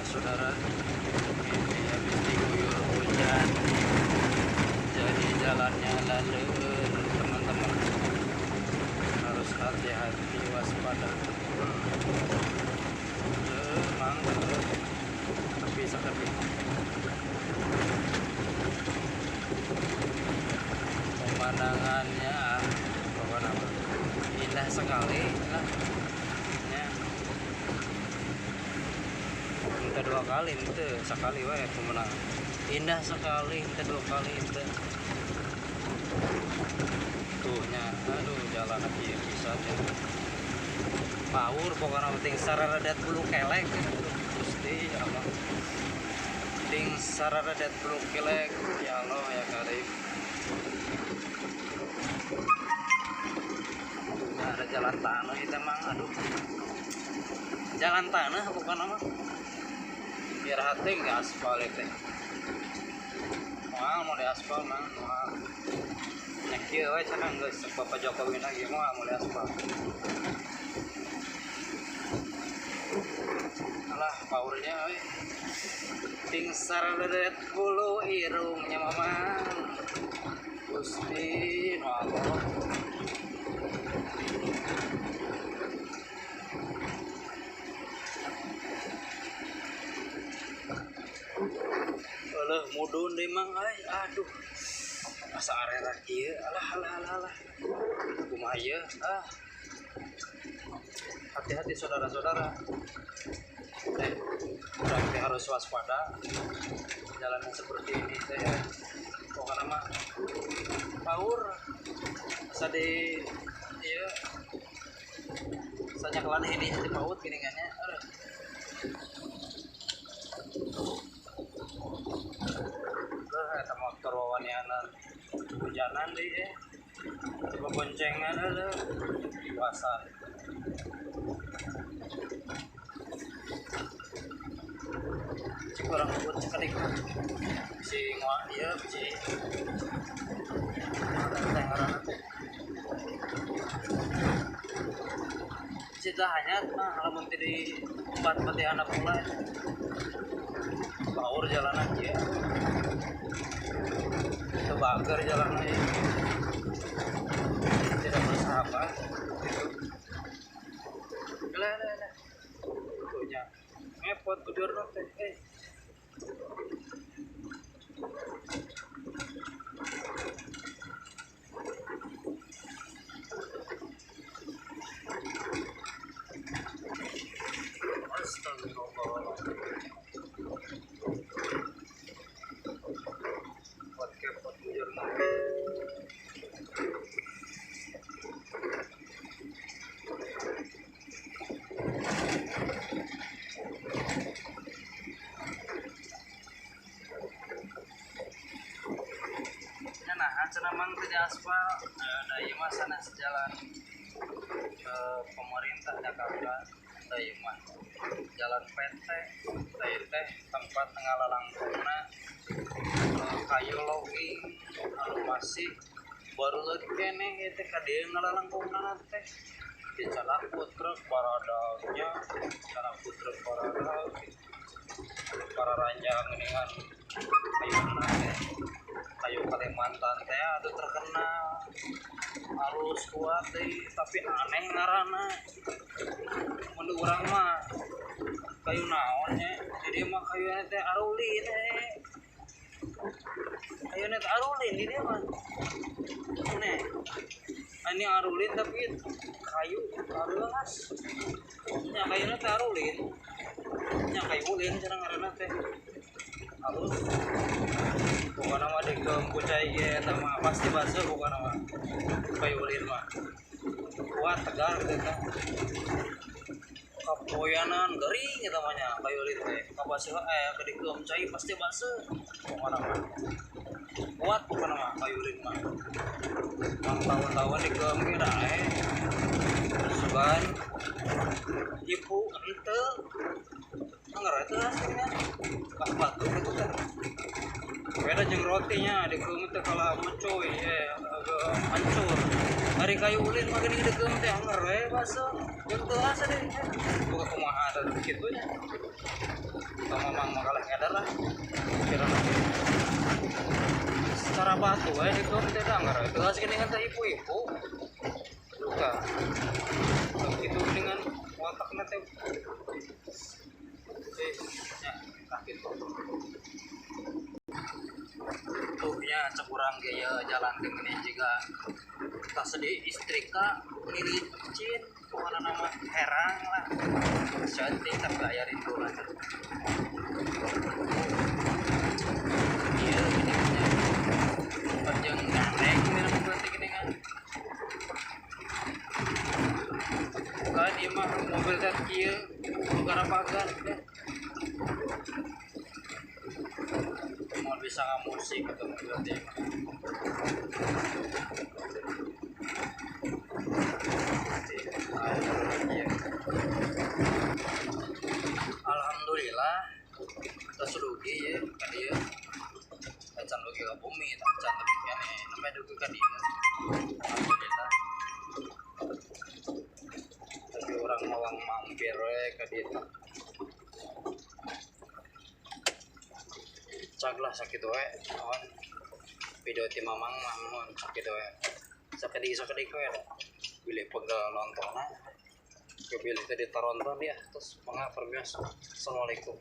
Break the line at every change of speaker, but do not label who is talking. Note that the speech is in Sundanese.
Saudara-saudara, ini habis diguyur hujan, jadi jalannya laleur, teman-teman. Harus hati-hati, waspada betul. Memang tapi seperti pemandangannya, pokoknya indah sekali lah. Minta dua kali itu sekali wae pemenang. Indah sekali, minta dua kali itu. Tuhnya, aduh jalan lagi bisa aja. Power pokoknya penting sararadat bulu kelek. Gusti ya Allah. Ting sararadat bulu kelek ya Allah ya Karim. Nah, ada jalan tanah itu emang aduh. Jalan tanah bukan nama. Biar hati nggak aspal itu. Wah, mau di aspal mah, wah. Nya kieu we cenah geus Bapak Jokowi lagi mau di aspal. Alah, powernya we. Ting saraledet bulu irungnya mama. Gusti, Allah. Alah mudun deui mang euy, aduh. Asa arera kieu, alah alah alah alah. Kumaha ieu? Ah. Hati-hati saudara-saudara. Berarti harus waspada. Jalanan seperti ini teh. Pokokna mah paur. Asa di ieu sanyakelan ini di paut geuningannya. Aduh. Eta motor wawanianan hujanan deui eh. Coba boncengan aduh dewasa. Cik orang buat cekedik. Si ngoak ieu si teh ngaranna teh. Si tah hanyat mah lamun teh di empat anak pula. Power jalanan ieu. Tebager jalanan ini tidak bersahabat. Lah lah lah. Tuhnya ngepot bujur teh. Astagfirullah. Cenah mang teh aspal da ieu mah sanes jalan pemerintah Jakarta, da ieu mah jalan PT, da ieu teh tempat ngalalangkungna kayu logging anu masih baru lagi keneh ieu teh ka dieu ngalalangkungna teh dicalaku truk paradalnya, calaku truk paradal para ranjang geuningan kayuna teh. Kayu Kalimantan teh aduh terkenal halus kuat deh, tapi aneh ngaranna. Mun urang mah kayu naon nya, jadi mah kayuna teh arulin eh. Kayuna teh arulin di dia mah. Aneh. Ini arulin tapi kayu arulas. Nya kayuna teh arulin. Nya kayu ulin cenah ngaranna teh. Halus. Pokoknya mah di kucai ge eta mah pasti baseuh pokoknya mah. Kayu ulin mah. Kuat tegar gitu. Kapoyanan gering eta mah nya kayu ulin teh. Kabaseuh dikeum cai pasti baseuh pokoknya mah. Kuat pokoknya mah kayu ulin mah. Mang tahun-tahun dikeum ge da Sugan ibu henteu. Anggar eta aslinya. Pas batu gitu kan. Beda jeung rotinya dikeum teh kalah mencoy agak hancur. Ari kayu ulin mah geuning dikeum teh anger we baseuh. Jeung teu asa deh. Buka kumaha teh kitu nya. Tong mamang makalah ngadar lah. Kira secara batu we di teh danggar. Teu asa geuningan teh ibu-ibu. Duka. Kitu geuningan watakna teh. Nya tah kitu. Tuh nya cek urang ge ieu jalan teh geuning jiga tas di istrika licin pokona nama herang lah. Cantik tapi aya rindu lah. Ieu geuning nya. Panjang gandeng dina mobil teh geuningan. Bukan ieu mah mobil teh kieu garapagan teh. Mau bisa ngamusik gitu mobil teh. Alhamdulillah terus rugi ya ka dieu. Acan dugi ka bumi, acan lebih keneh sampai dugi ka dieu. Alhamdulillah. Tapi orang mawang mampir we ka dieu teh. Cag lah sakitu we naon video ti mamang mah mun sakitu we. Sakedik-sakedik we da. Bilih pegel nontonna. Bilih teh ditaronton ya terus mangga permios. Assalamualaikum.